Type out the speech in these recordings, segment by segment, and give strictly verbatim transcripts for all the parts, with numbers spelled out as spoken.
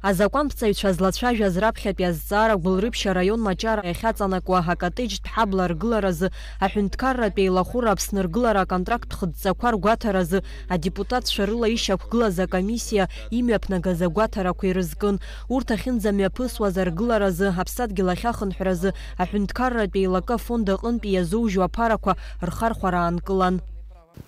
Азакәанԥҵаҩцәа злацәажәаз раԥхьатәи азҵаара Гәылрыԥшь араион Маҷара иахьаҵанакуа акатеиџьтә ҳабла аргыларазы аҳәынҭқарратә еилахәыра Аԥсны ргылара аконтракттә хыдҵақәа ргәаҭаразы адепутатцәа рыла ишьақәгылаз акомиссиа имҩаԥнагаз агәаҭарақәа ирызкын. Урҭ ахьынӡамҩаԥысуаз аргыларазы аԥсадгьыл ахьахынҳәразы аҳәынҭқарратә еилакы афонд аҟынтәи иазоужьу аԥарақәа рхархәара аанкылан.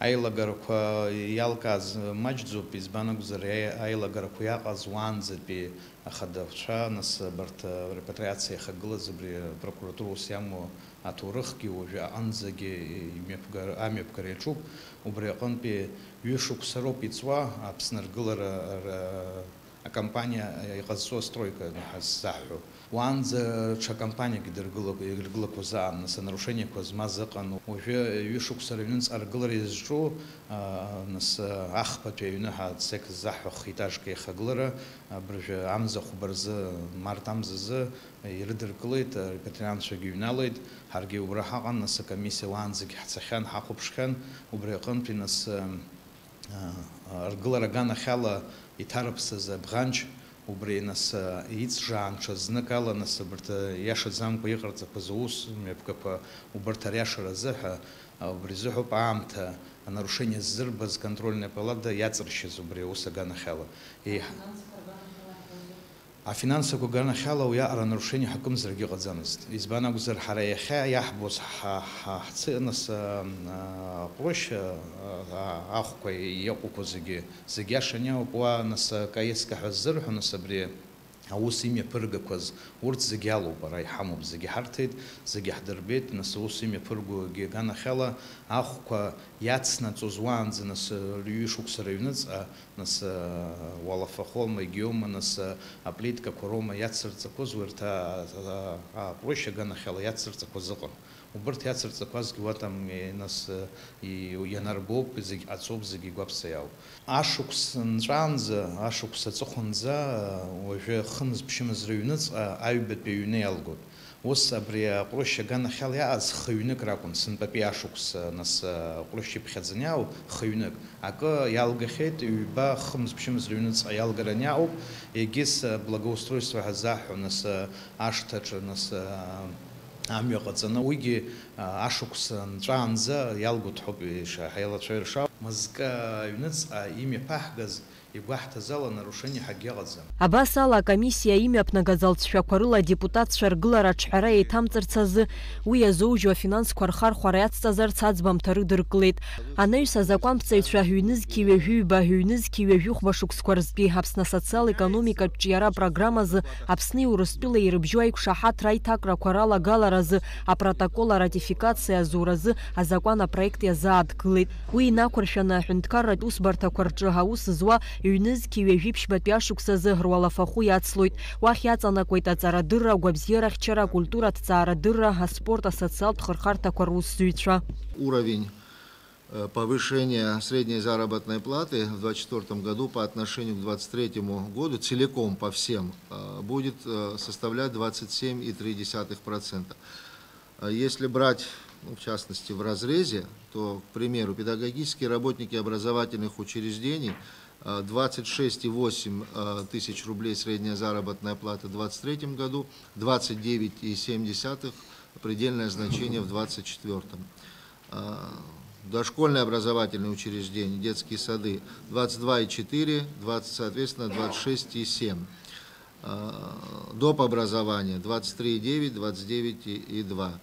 Аилагарақәа иалкааз маҷӡоуп, избан акәзар, аи-, аилагарақәа иаҟаз уаанӡатәи ахадацәа, нас, абарҭ, репатриациа иахагылаз абри апрокуратура ус иамоу аҭоурыхгьы уажәы аҟынӡагьы имҩаԥгар-, амҩаԥгара иаҿуп. Убри аҟынтәи ҩышықәса роуп иҵуа Аԥсны аргылара р-, акомпаниа иҟазҵо астройка ҳаззаҳҳәо. Уаанӡа ҽа компаниак идыргыла-, иргылақәоз аан, нас, анарушениақәа змаз ыҟан. Уажәы ҩышықәса рыҩнуҵҟа аргылара иазҿу, а, нас, ахԥатәи аҩны ҳа-, цек ззаҳҳәо хы-етажк аихагылара, абыржәы амза хәба рзы, март амзазы ирыдыркылеит, арепатриантцәагьы иҩналеит, ҳаргьы убра ҳаҟан, нас, акомиссиа уаанӡагьы ҳцахьан, ҳахәаԥшхьан, убри аҟынтәи, нас, аргылара аганахьала иҭарыԥсаз абӷанч, убри, нас, иҵжаан ҽазныкала, нас, абарҭ иашаӡамкәа иҟарҵақәаз аус мҩаԥгақәа убарҭ ариашара азыҳәа, убри азыҳәоуп аамҭа анарушение ззырбаз контрольная палата иаҵыршьыз убри аус аганахьала. Еиҳ-, Афинансқәа аганахьала уиаҟара анарушение ҳакымзаргьы ыҟаӡамызт. Избан акәзар, ҳара иахьа иаҳбоз ҳа, ҳа, ҳци-, нас, а, а, аҟәрышь, а, а, ахәқәа иаҟәақәоу зегьы, зегь иашан иаауп, уа, нас, акаеска ҳәа ззырҳәо, нас, абри аус имҩаԥыргақәаз, урҭ зегь алоуп, ара иҳамоуп, зегь ҳарҭеит, зегь ҳдырбеит, нас, аус имҩаԥыргогьы аганахьала ахәқәа иацнаҵоз уаанӡа, нас, ҩышықәса рыҩныҵҟа, нас, уалафахома, егьиоума, нас, аплитқәа роума иацырҵақәоз, урҭ, а, а, а, аҟәрышь аганахьала иацырҵақәоз ыҟан. Убырҭ иацырҵақәазгьы уаҭам, е, нас, е, и-, ианарбоуп, зегь ҟаҵоуп, зегь игәаԥса иаауп. Ашықәс нҵәаанӡа, ашықәс аҵыхәанӡа, уажәы хымз-ԥшьымз рыҩныҵҟа аҩбатәи аҩны иалгоит. Ус абри аҟәрышь аганахьала иааз хы-ҩнык ракәын, сынтәатәи ашықәс, нас, аҟәрышь иԥхьаӡаны иаау хы-ҩнык. Акы иалгахьеит, ҩба хымз-ԥшьымз рыҩныҵҟа иалгараны иаауп, егьыс благоустройство ҳәа заҳҳәо, нас, ашҭаҿы, нас, амҩа ҟаҵаны, уигьы, ашықәс нҵәаанӡа иалгоит ҳәоуп ишаҳаилацәа иршау. Мызкы аҩныҵҟа имҩаԥаҳгаз, игәаҳҭаз ала нарушение ҳәагьы ыҟаӡам. Абас ала, акомиссиа имҩаԥнагаз алҵшәақәа рыла адепутатцәа ргылара аҿҳәара еиҭамҵырц азы, уи иазоужьу афинансқәа рхархәара иацҵазарц аӡбамҭа рыдыркылеит. Анаҩс азакәанԥҵаҩцәа ҩнызқьи ҩажәи ҩба, ҩнызқьи ҩажәи хәба шықәсқәа рзтәи Аԥсны асоциал-економикатә ҿиара апрограммазы Аԥсни Урыстәылеи ирыбжьоу аиқәшаҳаҭра аиҭакрақәа ралагаларазы апротокол аратификациа азуразы азакәан апроект иазааҭгылеит. Уи инақәыршәаны аҳәынҭқарратә усбарҭақәа рҿы аус зуа ҩнызқьи ҩажәи ԥшьбатәи ашықәсазы руалафахәы иацлоит. Уахь иаҵанакуеит аҵарадырра, агәабзиарахьчара, акультура, аҭҵаарадырра, аспорт, асоциалтә хырхарҭақәа русзуҩцәа. Уровень, э, повышения средней заработной платы в двадцать четвёртом году по отношению к двадцать третьему году целиком по всем, э, будет, э, составлять двадцать семь и три десятых процента. А если брать, ну, в частности, в разрезе, то, к примеру, педагогические работники образовательных учреждений, а, двадцать шесть и восемь, а, тысяч рублей средняя заработная плата в двадцать третьем году, двадцать девять и семь десятых предельное значение в двадцать четвёртом. А, дошкольное образовательное учреждение, детские сады, двадцать два и четыре, двадцать, соответственно, двадцать шесть и семь. А, доп. Образование, двадцать три и девять, двадцать девять и два.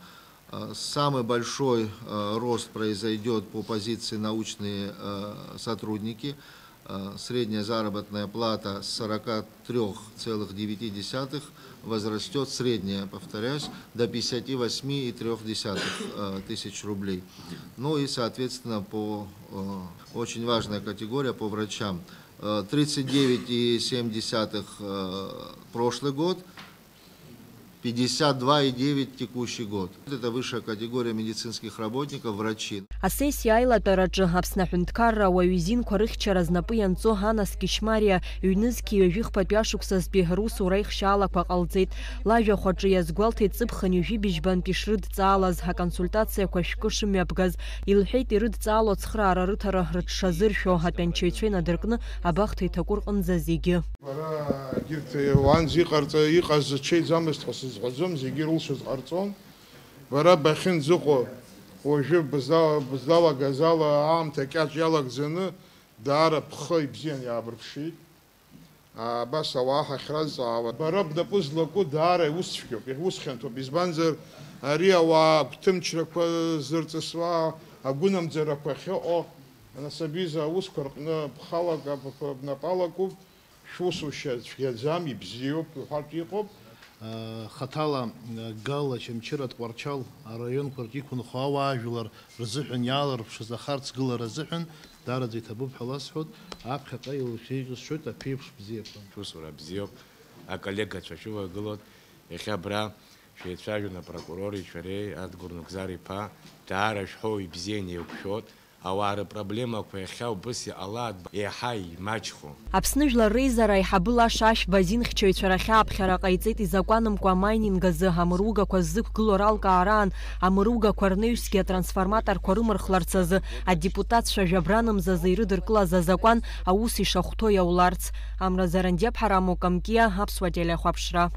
А, самый большой, а, рост произойдёт по позиции научные, а, сотрудники. А, средняя заработная плата с сорока трёх целых девяти десятых возрастёт, средняя, повторяюсь, до пятидесяти восьми и трёх десятых, а, тысяч рублей. Ну и, соответственно, по, а, очень важная категория по врачам. Э, тридцать девять и семь десятых, э, прошлый год, пятьдесят два и девять текущий год. Это высшая категория медицинских работников, врачи. Асессиа аилатәараҿы Аԥсны аҳәынҭқарра ауаҩы изинқәа рыхьчара знапы ианҵо Анас Кьышьмариа ҩнызқьи ҩажәи хԥатәи ашықәсазтәи русура ихшьаалақәа ҟалҵеит. Лажәахә аҿы иазгәалҭеит ҵыԥхынҩажәи быжьбантәи шрыдҵаалаз, аконсультациақәа шәкы шымҩаԥгаз, илҳәеит, ирыдҵаало ацхыраара рыҭара рыҽшазыршәо, атәанчаҩцәа инадыркны абахҭа иҭаку рҟынӡа зегьы. Уанӡа иҟарҵа-, иҟаз ачеиӡамызт ҳәа сызҳәаӡом, зегьы ирылшоз ҟарҵон. Бара бахьынӡаҟоу, уажәы бызла-, бызлалагаз ала аамҭа кьаҿ иалагӡаны, даара бхы ибзиан иаабырԥшит. Абас ауаа ҳахьразҵаауа, бара бнапы злаку даара иусцәгьоуп, иус хьанҭоуп. Избанзар, ари ауаа агәҭымчрақәа зырҵысуа, агәынамӡарақәа ахьыҟоу, нас абиз аусқәа рҟны бхалак, бнапы алакуп. Шәусушьа цәгьаӡам, ибзиоуп уҳәартә иҟоуп. Хаҭала Гал, Очамчыра, Тҟәарчал араионқәа рҿы иқәынхо ауаажәлар рзыҳәан иаалырԥшыз ахарцгылара азыҳәан даараӡа иҭабуп ҳәа ласҳәоит. Аԥхьаҟа еилышәеиҿысшоит аԥеиԥш бзиақәа. Шәусура бзиоуп, аколлегацәа шәывагылоит. Иахьа абра шәеицәажәон апрокурори шәареи, Адгәыр Нугзар иԥа, даара шәҳәоу ибзианы еиқәшәоит. Ауаа рыпроблемақәа иахьа убыс иҟалааит, еиҳа имаҷхо. Аԥсны Жәлар Реизара аиҳабы Лаша Ашәба азинхьчаҩцәа рахь ааԥхьара ҟаиҵеит изакәанымкәа амайнинг азы амыругақәа ззықәгылоу ралкаара аан, амыругақәа рнаҩсгьы атрансформаторқәа рымырхларц азы адепутатцәа жәабранымзазы ирыдыркылаз азакәан аус ишахәҭоу иауларц. Амра Зарандиаԥҳа, Рамо Камкиа, Аԥсуа телехәаԥшра.